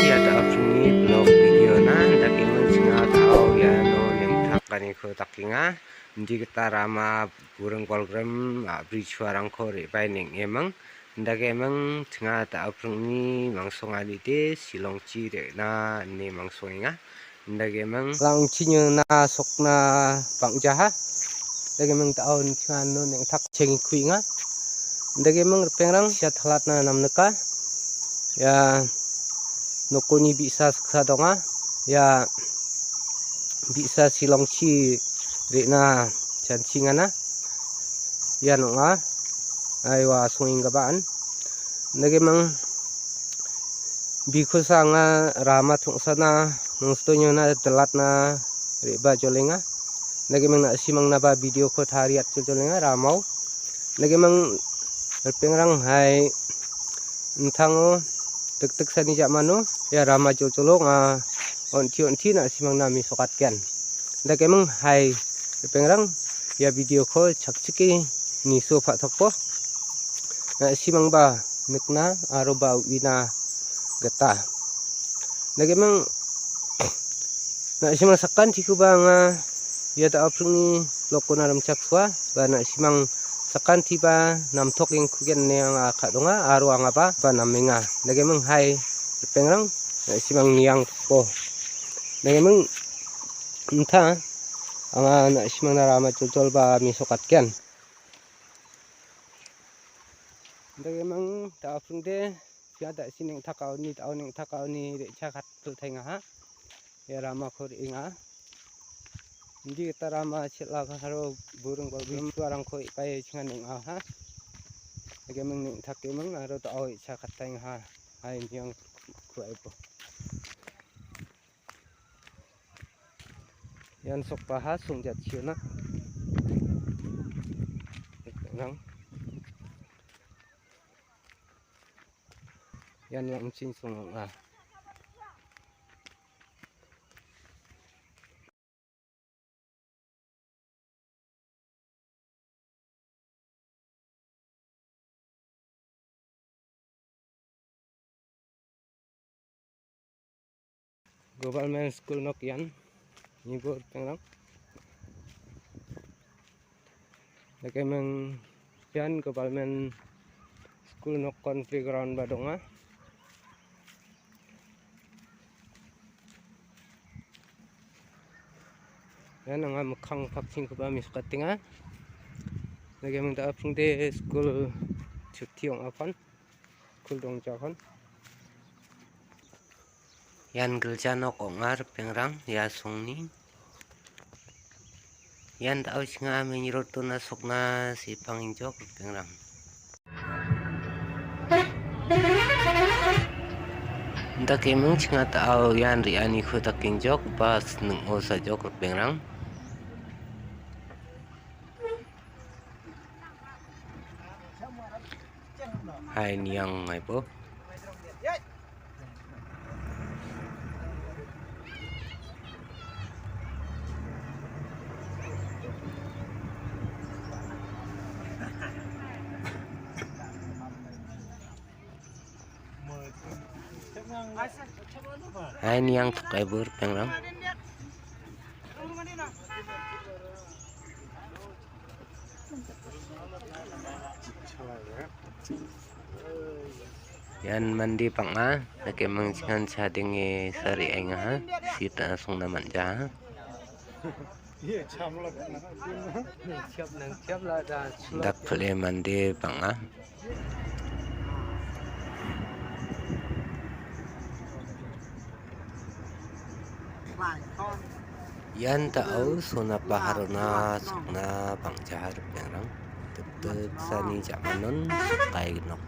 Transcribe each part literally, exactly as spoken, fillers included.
Ia da·alprongni blog video-na indakeming chinga da·o iano neng·takaniko dakenga. Indi gita rama, buring bolgrim, a·bri chuarangko re·bae neng·eming. Indakeming chinga da·alprongni mangsonganide silongchi re·na ine mangsongenga. Indakeming langchiniona sokna bang·jaha. Indakeming da·o nikinga ano neng·tak chengkuenga. Indakeming ripengrang sia talatna namnika. Ia nokoni bi·sa saksa donga. Ia bi·sa silongchi re·na chanchingana. Ian ong·a. Aiwa asongenggipaan. Indakeming bikosa anga rama tong·sana nongsitoniona dilatna re·bajolenga. Indakeming na·simangnaba video-ko tariatjojolenga ramao. Indakeming ripengrang hai intango dikdiksani ja·mano ia rama joljolo ong·a on·ti on·ti na·simangna mesokatgen. Indakeming hai ripengrang ia video-ko chakchike niso pa·tokbo na·simangba nikna aro ba uina gita. Indakeming na·simang sakantikoba anga ia da·alprongni blog-ona rimchaksoa ba na·simang sakantiba namtokengkugen ine anga ka·donga aro angaba ba namenga. Indakeming hai ripengrang na·simang niangtokbo. Indakeming inta anga na·simangna rama joljolba mesokatgen. Indakeming da·alprongde, ia da·si neng·takaoni, da·o neng·takaoni re·cha katpiltaengaha. Ia ramako re·enga. Indi gita rama chel·a aro buring bolgrim chuarangko re·bae chinga neng·aha. Indakeming neng·takeming aro da·o re·cha kattaengaha. Hai niang kuaibo. Ian sokbaha songjachiona. Nang. Ian lamching song ong·a. Government school nok ian, nibo ripengrang. Indakeming ian government school nokkon playground ba donga. Ian anga mikkang pakchingkoba mesokatenga. Indakeming da·alprongde school chuti ong·akon, school dongjakon. Ian gilja nok ong·a ripengrang, ia songni. Ian da·o chinga main road-ona sokna sepangenjok ripengrang. Indakeming chinga da·o ian re·aniko dakengjok, bas ning·o sajok ripengrang. Hai niang aibo. Hai niang tok ai bur pengrang. Ian mande bang·a, dakeming chingan chadenge sariengaha, sita songna man·jaha. Dak pile mande bang·a. Ian da·o sona paharona sokna bang·ja ripengrang. Dikdiksani ja·manon kainok.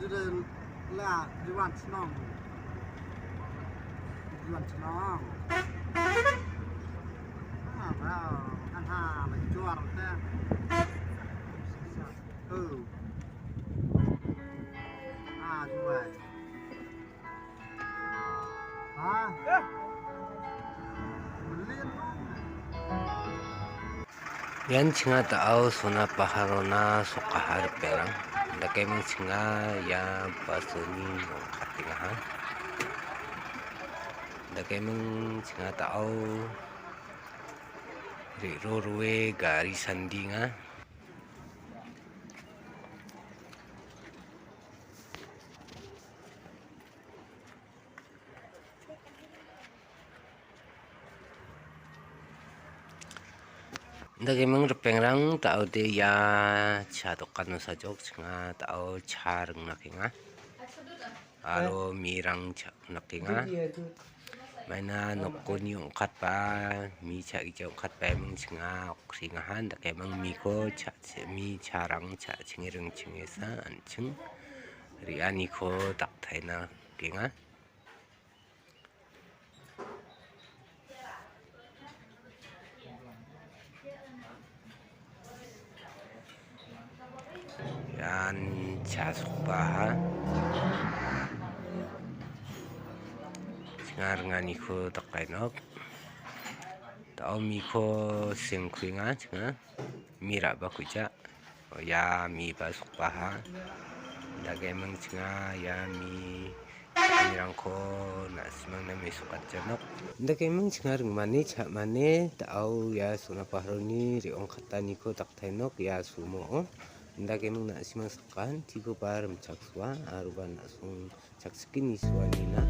Didn't la juan senang. Juan senang. Ah, bro, kan ha, menjual teh. Oh. Ah, jual. Ah. Beli apa? Ian chinga da·ao sona paharona sokkaha ripengrang. Dakeming chinga ia basoni ong·katengaha. Dakeming chinga da·ao re·roroe gari sandinga. Dakeming ripengrang, da·ode ia cha dokano sajok chinga da·o cha ringnakenga. Aro mirang cha nakenga. Maina nokoni ong·katba, mi cha·gija ong·katba eming chinga okringahan. Dakeming miko cha-, mi charang cha·chenge ringchengesa an·ching re·aniko daktaina kenga. Ian cha sokbaha. Chinga ringaniko dakainok. Da·o miko sengkuenga, chinga. Mi ra·bakuja. Ia miba sokbaha. Dakeming chinga ia mi, mirangko na·simangna mesokatjanok. Dakeming chinga ringmane cha·mane da·o ia sona paharoni re·ong kataniko daktainok ia sumo. Dakeming na·simang sakan tikoba rimchaksoa aroba na·song chaksikini suanina.